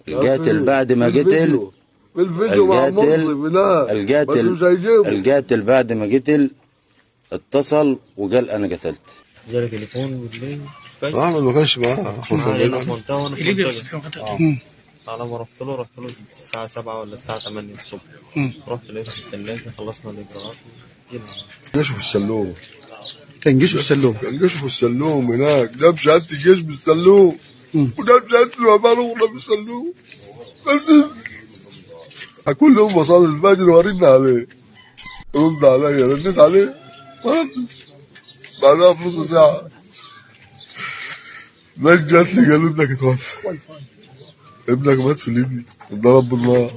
القاتل بعد ما قتل بالفيديو مع منصف، لا القاتل بعد ما قتل اتصل وقال انا قتلت. جالي تليفون بالليل احمد ما كانش معاه في منطقة وانا في منطقة. على ما رحت له الساعة 7 ولا الساعة 8 الصبح. رحت لقيته في الثلاجة، خلصنا الإجراءات وجينا. جيشه في السلوم، كان جيشه في السلوم، كان جيشه في السلوم هناك، ده بشهادة الجيش بالسلوم وده بشهادة الوفاة الأخرى بالسلوم. بس كل يوم بصلي الفجر وارن عليه، رد عليا، رنيت عليه ما ردش. بعدها بنص ساعة ناس جات لي قالوا ابنك اتوفى، ابنك مات في ليبيا، اتضرب بالنار.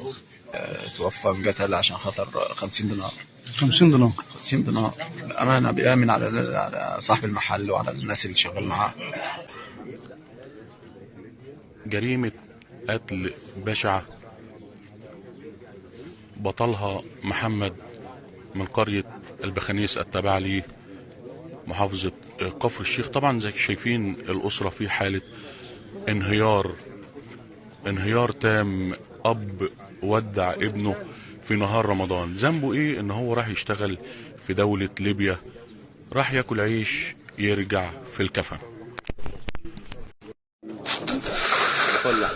توفى انقتل عشان خاطر 50 دينار. 50 دينار 50 دينار بأمانة، بيأمن على صاحب المحل وعلى الناس اللي شغال معاه. جريمة قتل بشعة بطلها محمد من قرية البخانيس التابعة ليه محافظة كفر الشيخ. طبعا زي شايفين الأسرة في حالة انهيار، انهيار تام. أب ودع ابنه في نهار رمضان، ذنبه ايه؟ ان هو راح يشتغل في دولة ليبيا، راح ياكل عيش يرجع في الكفن. طالع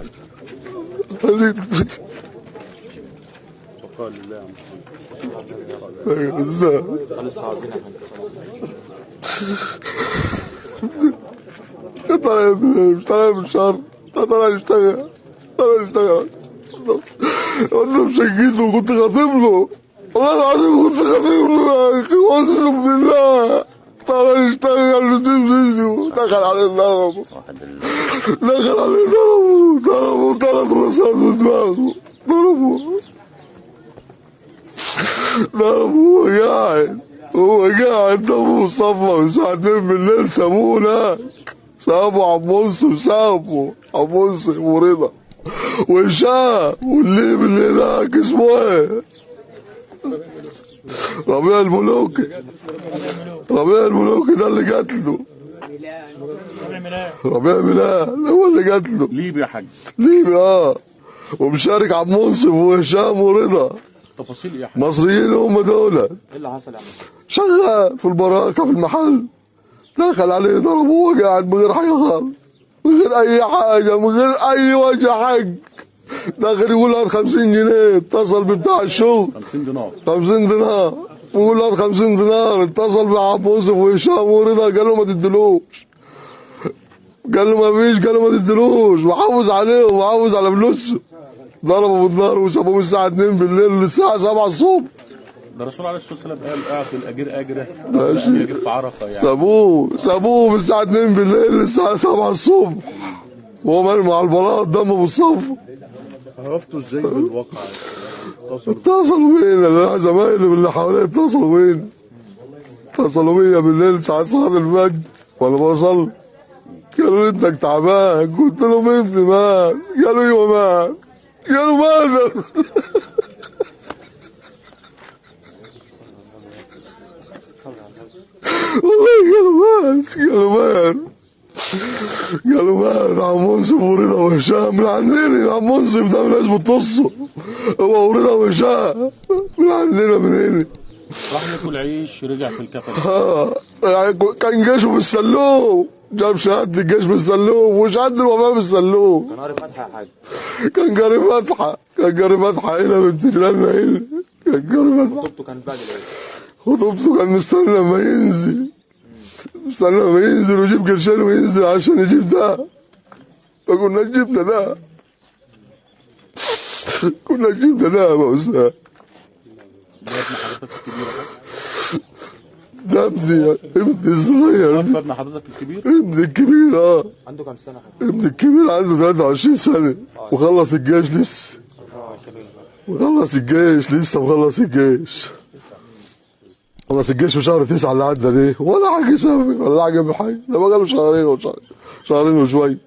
مش طالع من شهر، طالع يشتغل، طالع يشتغل. انا مشيته وكنت خاطب له، والله العظيم كنت خاطب له يا اخي، اقسم بالله. طالع يشتغل ويجيب رزقه، دخل عليه ضربه، دخل عليه ضربه، ضربه 3 رصاص في دماغه، ضربه ضربه. هو قاعد، هو قاعد ضربه مصطفى من الساعة 2 بالليل، سابوه هناك، سابوا عم منصف، سابوا عم منصف ورضا وهشام والليبي اللي هناك اسمه ايه؟ ربيع الملوكي، ربيع الملوكي ده اللي قتله، ربيع ميلان هو اللي قتله. ليبي يا حاج، ليبي اه، ومشارك عم منصف وهشام ورضا. تفاصيل ايه يا حاج؟ مصريين هم دول. ايه اللي حصل يا عم؟ شغال في البراكه في المحل، دخل عليه ضربه وهو قاعد من غير حاجة خالص، من غير اي حاجة، من غير اي وجه حق. دخل يقول هات 50 جنيه، اتصل بتاع الشغل 50 دينار، 50 دينار، بيقول هات 50 دينار، اتصل بعم يوسف وهشام ورضا، قال له ما تدلوش، قال له ما فيش، قال له ما تدلوش، وحافظ عليهم وحافظ على فلوسه. ضربوا بالنار وسابوه من الساعة 2 بالليل للساعة 7 الصبح. ده الرسول عليه الصلاة والسلام قال اعطي الأجير أجره، الأجير في عرفة يعني. سابوه من الساعة 2 بالليل للساعة 7 الصبح وهو مرمي على البلاط دمه بالصف. عرفتوا ازاي بالواقع؟ اتصلوا بينا زمايلي اللي حواليا، اتصلوا بينا، اتصلوا بيا بالليل ساعة صلاة الفجر وانا بصلي، قالوا لي ابنك تعبان، قلت لهم ابني مات، قالوا ايوه مات، قالوا مات. والله قالوا مات، قالوا مات، قالوا مات. عم منصف ورضا وهشام من عندنا، عم منصف ده من ناس بتصه، هو ورضا وهشام من عندنا من هنا. راح ياكل عيش رجع في الكفن. اه كان جيشه في السلوم، جاب شهادة الجيش بالسلوم وشهادة الوفاة بالسلوم. كان قاري فاتحة يا حاج، كان قاري فاتحة، كان قاري فاتحة هنا بنت جيراننا هنا، كان قاري فاتحة. خطوبته كانت بعد العيد، خطوبته كان مستني لما ينزل، مستني لما ينزل ويجيب قرشين وينزل عشان يجيب ده. ما كنا جبنا ده، كنا جبنا ده يا أستاذ. ده ابن حضرتك الكبير؟ ده ابني، ابني الصغير. ابن حضرتك الكبير؟ ابني الكبير اه. عنده كام سنة حضرتك؟ ابني الكبير عنده 23 سنة وخلص الجيش لسه. وخلص الجيش لسه، مخلص الجيش. خلص الجيش في شهر 9 اللي عدى دي، ولا حاجة سافر ولا حاجة بحاجة، ده بقى له شهرين وشهر، شهرين وشوية.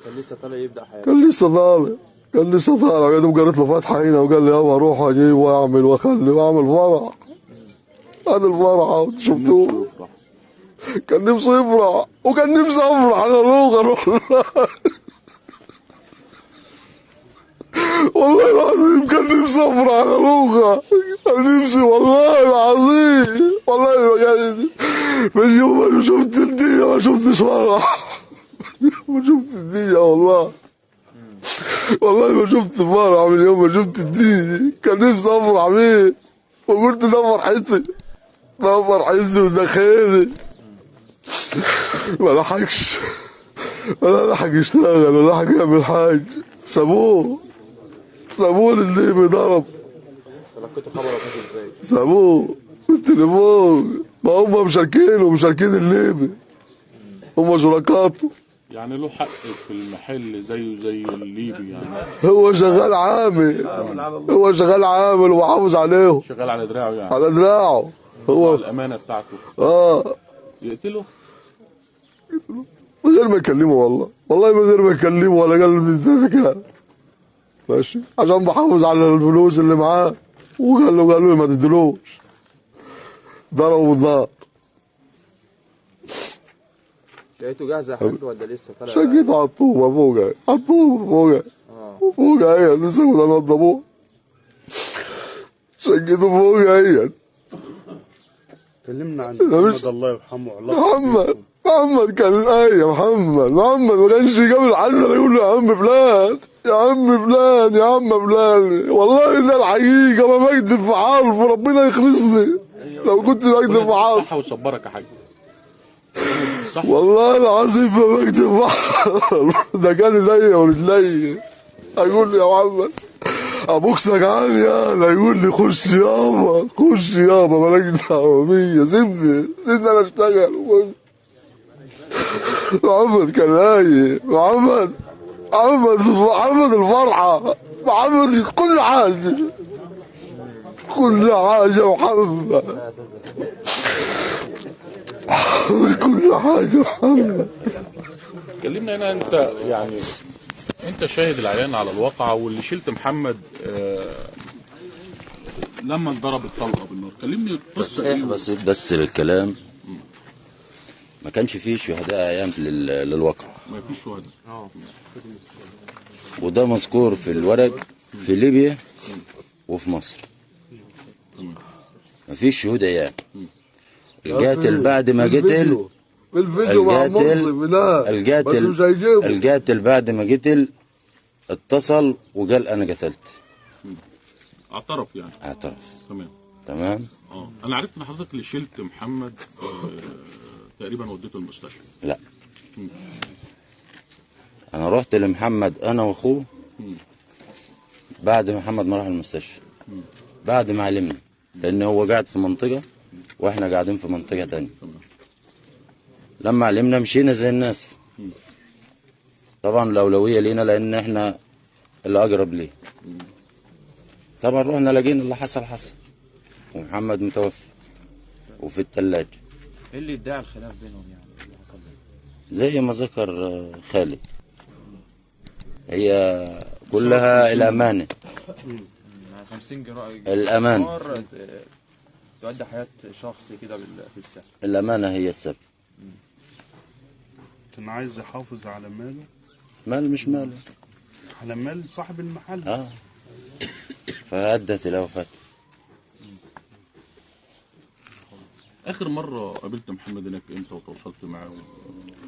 كان لسه طالع يبدأ حياته. كان لسه طالع، كان لسه طالع، يا دوب جرت له فاتحة هنا وقال لي يابا اروح اجيب واعمل واخلي واعمل فرح. هذا الفرحة شفتوه؟ كان نفسه يفرح وكان نفسي افرح انا، اروح اروح. والله العظيم كان نفسي افرح على لوخة، كان نفسي والله العظيم، والله ما كان. من يوم ما شفت الدنيا ما شفتش فرح، ما شفت الدنيا والله، والله ما شفت فرح من يوم ما شفت الدنيا. كان نفسي افرح بيه، وقلت ده فرحتي، ده فرحتي وده خيري. ما لحقش، ولا لحق يشتغل ولا لحق يعمل حاجة، سابوه، سابوه اللي بيضرب. تلقيتوا خبر وفاته ازاي؟ سابوه بالتليفون، ما هم مشاركينه، مشاركين الليبي، هم شركاته. يعني له حق في المحل زيه زي الليبي يعني. هو شغال عامل، هو شغال عامل وحافظ عليهم، شغال على دراعه يعني. على دراعه هو، الامانة بتاعته. يقتله من غير ما يكلمه، والله والله من غير ما يكلمه ولا قال له ده كده ماشي، عشان بحافظ على الفلوس اللي معاه. وقال له، قالوا له ما تدلوش، ضربوا بالنار. لقيته جاهزة يا حاج ولا لسه طالع؟ شقيته على الطوبه فوق، على الطوبه فوق، فوق هي لسه كنا نوضبوه. شقيته فوق هي. كلمنا عن محمد الله يرحمه. محمد، محمد كان الآية. محمد، محمد ما كانش يقابل حد يقول له يا عم فلان، يا عم فلان، يا عم فلان. والله ده الحقيقة، ما بكذب في حرف، وربنا يخلصني لو كنت بكذب في حرف. صح وصبرك يا حاج. صح والله العظيم ما بكذب في حرف. ده كان ايديا ورجليا. اقول له يا محمد ابوك سجعان يا، لا يقول لي خش يابا، خش يابا مالكش دعوه بيا، سيبني، سيبني انا اشتغل. محمد كان رايق، محمد، محمد، محمد الفرحة، محمد كل حاجة، كل حاجة محمد، محمد كل حاجة محمد. كلمنا هنا انت يعني، انت شاهد العيان على الواقعة واللي شلت محمد لما انضرب الطلقة بالنار، كلمني القصة ايه؟ بس للكلام، ما كانش فيه شهداء ايام للواقع، ما فيش شهداء، وده مذكور في الورق في ليبيا وفي مصر. ما فيش شهود ايام. القاتل بعد ما قتل، القاتل، القاتل بعد ما قتل اتصل وقال انا قتلت. اعترف يعني. اعترف. تمام. تمام. انا عرفت ان حضرتك اللي شلت محمد تقريبا وديته المستشفى. لا. انا رحت لمحمد انا واخوه بعد محمد ما راح المستشفى. بعد ما علمنا، لان هو قاعد في منطقة واحنا قاعدين في منطقة تانية. لما علمنا مشينا زي الناس. طبعا الاولوية لينا لان احنا اللي اقرب ليه. طبعا رحنا لقينا اللي حصل حصل، ومحمد متوفي وفي الثلاجة. ايه اللي ادعى الخلاف بينهم يعني؟ اللي حصل زي ما ذكر خالد، هي كلها الامانة. 50 جرام الامانة تؤدي حياة شخص كده في السهل. الامانة هي السبب. كان عايز يحافظ على ماله. مال مش ماله، على مال صاحب المحل. فأدت الى وفاته. اخر مرة قابلت محمد هناك امتى وتواصلت معاه؟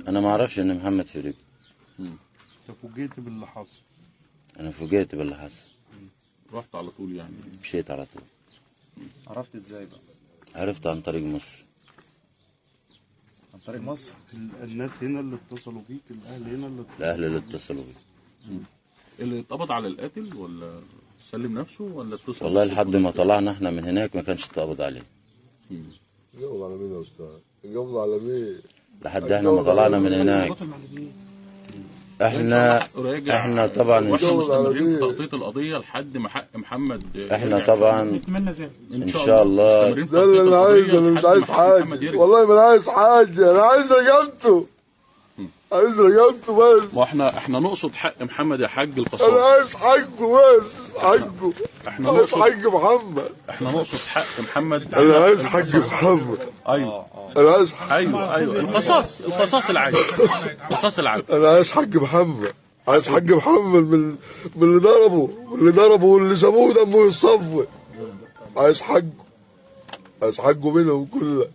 انا ما اعرفش ان محمد في ليبيا. انت فوجئت باللي حصل؟ انا فوجئت باللي حصل. رحت على طول يعني؟ مشيت على طول. عرفت ازاي بقى؟ عرفت عن طريق مصر. عن طريق مصر؟ الناس هنا اللي اتصلوا بيك، الاهل هنا اللي اتصلوا؟ الاهل اللي اتصلوا بيك. اللي اتقبض على القاتل ولا سلم نفسه ولا اتصل؟ والله لحد ما طلعنا احنا من هناك ما كانش اتقبض عليه. قبض على مين يا استاذ؟ قبض على مين؟ لحد احنا ما طلعنا من هناك. احنا طبعا مستمرين في تغطيه القضية لحد ما حق محمد. احنا طبعا نتمنى ذلك ان شاء الله. ده اللي انا عايزه، انا مش عايز حاجة والله، ما انا عايز حاجة، انا عايز رقبته، عايز رقبته بس. ما احنا نقصد حق محمد يا حاج القصاص. انا عايز حقه بس، حقه. احنا نقصد حق محمد. احنا نقصد حق محمد. انا عايز حق محمد. ايوه انا عايز حق. ايوه ايوه القصاص، القصاص العادل، القصاص العادل. انا عايز حق محمد، عايز حق محمد من اللي ضربه، من اللي ضربه واللي سابوه دمه يتصفى. عايز حقه، عايز حقه منهم كلها.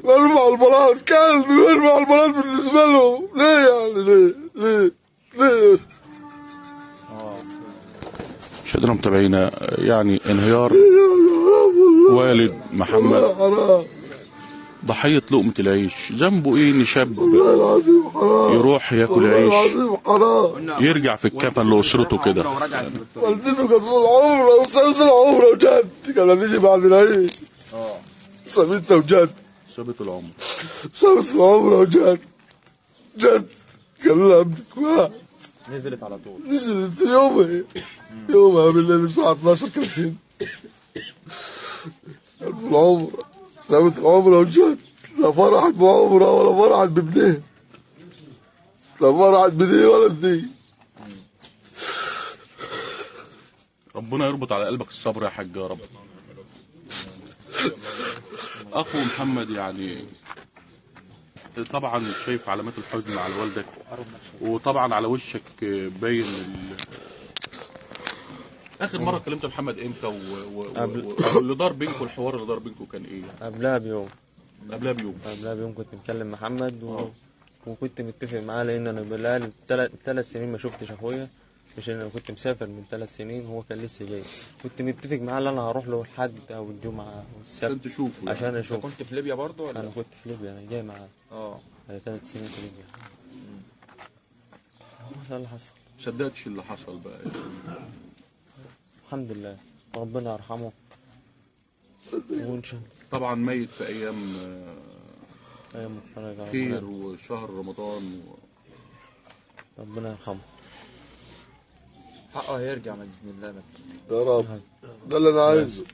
مرمى على البلاط، كلب مرمى على البلاط بالنسبة لهم. ليه يعني؟ ليه؟ ليه؟ ليه؟ مشاهدينا متابعينا، يعني انهيار والد محمد ضحية لقمة العيش. ذنبه ايه ان شاب يروح ياكل عيش يرجع في الكفن لاسرته كده؟ والدته كانت طول عمرها وسابت العمرة وجت، كانت هتيجي بعد العيد. سابتها وجت، سابت العمر، سابت العمرة وجت، جت قال لها ابنك مات. نزلت على طول، نزلت يومها، يومها بالليل الساعة 12 كانت هنا. كانت في العمرة، سابت العمرة وجت. لا فرحت بعمرة ولا فرحت بابنها، لا فرحت بدي ولا بدي. ربنا يربط على قلبك الصبر يا حاج يا رب. أخو محمد يعني طبعا شايف علامات الحزن على والدك، وطبعا على وشك باين اخر مرة كلمت محمد امتى؟ واللي دار بينكم، الحوار اللي دار بينكم كان ايه؟ قبلها بيوم. قبلها بيوم. قبلها بيوم كنت مكلم محمد وكنت متفق معاه، لان انا بقالي 3 سنين ما شفتش اخويا، مش انا كنت مسافر من 3 سنين، هو كان لسه جاي. كنت متفق معاه ان انا هروح له الحد او الجمعة او السبت عشان تشوفه يعني. عشان اشوفه. كنت في ليبيا برضه ولا؟ انا كنت في ليبيا، انا جاي معاه. 3 سنين في ليبيا. هو ده اللي حصل. ما صدقتش اللي حصل بقى يعني. الحمد لله، ربنا يرحمه. وان شاء الله. طبعا ميت في ايام خير وشهر رمضان ربنا يرحمه. حقه هيرجع باذن الله. يا رب، ده اللي انا عايزه.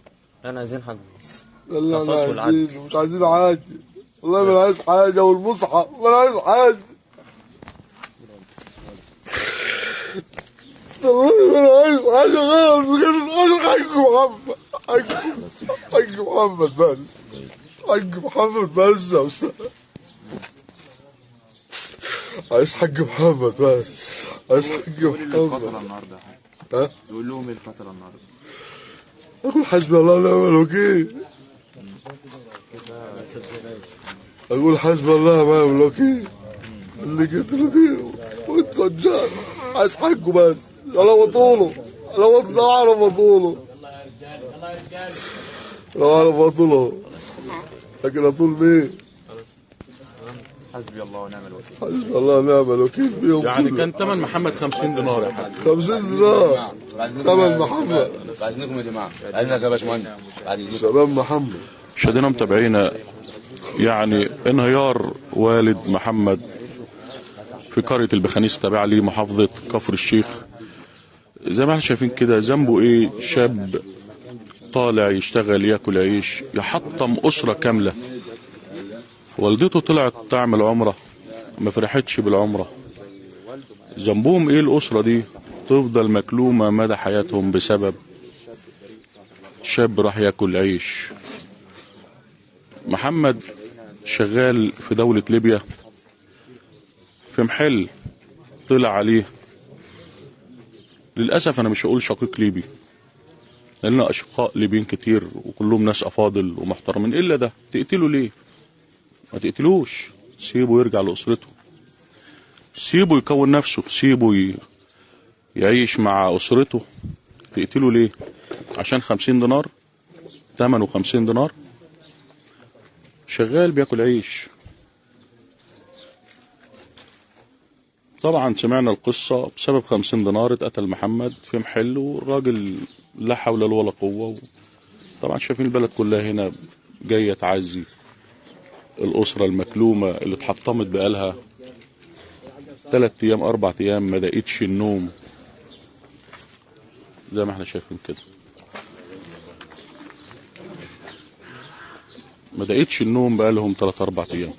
انا عايزين حقه بس، ده اللي انا عايزينه، مش عايزين حاجة والله، ما انا عايز حاجة، والمصحف ما انا عايز حاجة والله، ما انا عايز حاجة غير حق محمد، حق محمد بس، حق محمد بس يا استاذ. عايز حق محمد بس، عايز حق محمد. النهارده ها؟ تقول لهم ايه الفترة النهارده؟ اقول حسبي الله ونعم الوكيل. اقول حسبي الله ونعم الوكيل اللي قتلوا دي والتجار. عايز حقه بس، لو اطوله، لو اعرف اطوله، لو اعرف اطوله، لكن اطول مين؟ حسبي الله ونعم الوكيل. حسبي الله ونعم الوكيل فيهم. يعني كان ثمن محمد 50 دينار يا حاج. 50 دينار ثمن محمد. بعد اذنكم يا جماعة، بعد اذنك يا باشمهندس، بعد اذنكم. شباب محمد. مشاهدينا متابعينا، يعني انهيار والد محمد في قرية البخانيس تابعة لمحافظة كفر الشيخ. زي ما احنا شايفين كده، ذنبه ايه؟ شاب طالع يشتغل ياكل عيش، يحطم أسرة كاملة. والدته طلعت تعمل عمرة، ما فرحتش بالعمرة. ذنبهم ايه الأسرة دي؟ تفضل مكلومة مدى حياتهم بسبب شاب راح ياكل عيش. محمد شغال في دولة ليبيا في محل طلع عليه، للأسف أنا مش هقول شقيق ليبي، لأن أشقاء ليبيين كتير وكلهم ناس أفاضل ومحترمين، إلا ده تقتله ليه؟ ما تقتلوش، سيبه يرجع لأسرته، سيبه يكون نفسه، سيبه يعيش مع أسرته. تقتله ليه؟ عشان 50 دينار؟ ثمنه 50 دينار؟ شغال بياكل عيش. طبعا سمعنا القصة، بسبب 50 دينار اتقتل محمد في محل، والراجل لا حول له ولا قوة. طبعا شايفين البلد كلها هنا جاية تعزي الأسرة المكلومة اللي اتحطمت بقالها 3 أيام 4 أيام ما دقتش النوم، زي ما احنا شايفين كده، ما دقتش النوم بقالهم 3 4 أيام.